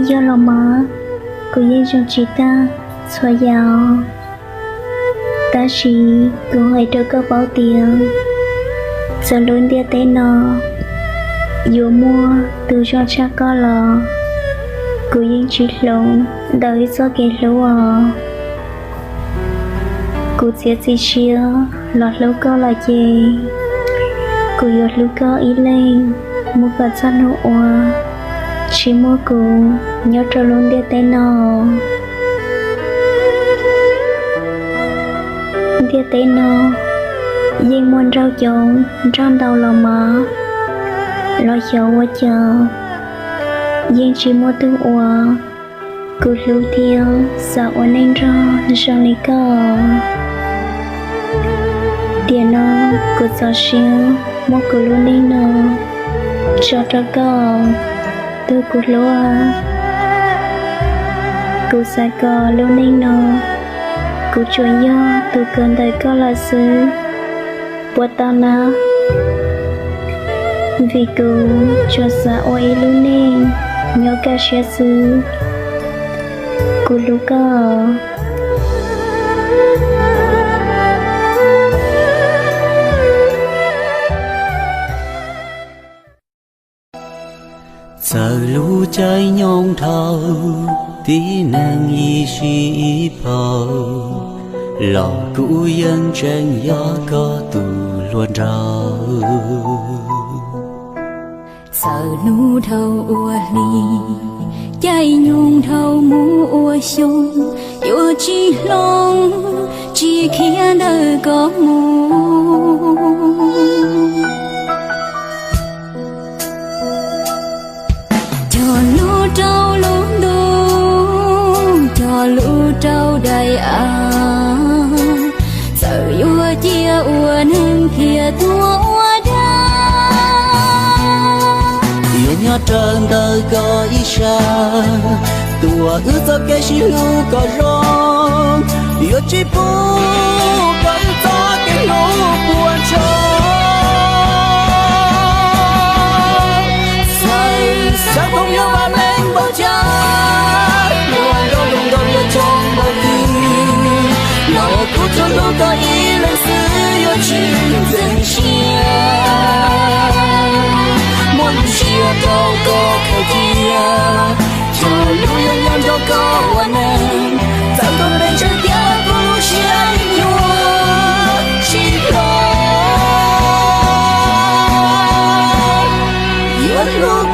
Yog los mas, kuv yeej zoo tsis tag txhua yam, tab sis kuv hais rau koj paub tias txawm lub ntiaj teb no yuav muaj tus zoo tshaj koj los kuv yeej tsis hloov ntawm wb txoj kev hlub os. Kuv txiav txim siab los hlub koj lawm ces kuv yuav hlub koj ib leeg mus kom txog hnub uas tsis muaj kuv nyob rau lub ntiaj teb no. Ntiaj teb no yeej muaj nraug coob nraug ntau los mas, los xyov ua cas yeej tsis muaj tug uas kuv hlub thiab xav ua neej nrog zoo li koj. Tiam no kuv txaus siab muab kuv lub neej no tso rau koj, tus kuv hlub. Kuv xav kom lub neej no kuv tsuas yog tus kawm ntawm koj lawm xwb, puas tau na? Vim kuv tsuas xav ua ib lub neej nyob kaj siab xwb. Kuv hlub koj. Txawm lub caij nyoog dhau, tib neeg ib sij ib phaum, los kuv yeej tseem yog koj tus hluas nraug. Txawm hnub dhau ua hli, caij nyoog dhau mus ua xyoo, yuav tsis hloov tsis khiav ntawm koj mus. Cog lub rau lub ntuj, cog lub rau daim av, txawm yuav cia ua neeg thiaj tuag ua dab. Yuav nyob raws ntawm koj ib sab, tuav wb txoj kev sib hlub kom zoo, yuav tsis pub kom wb txoj kev hlub puas ntsoog. Txawm xav khoom yuav vam meej npaum cas, ua nrog lub ntuj yuav coob npaum twg, los kuv tsuas hlub koj ib leeg xwb yuav tsis ntxeev siab. Muab lub siab rau koj khaws cia, cog lub yuav nyob nrog koj ua neej, txawm tuag pes tsawg thiab kuv lub siab yeej yuav tsis hlob. Yuav hlub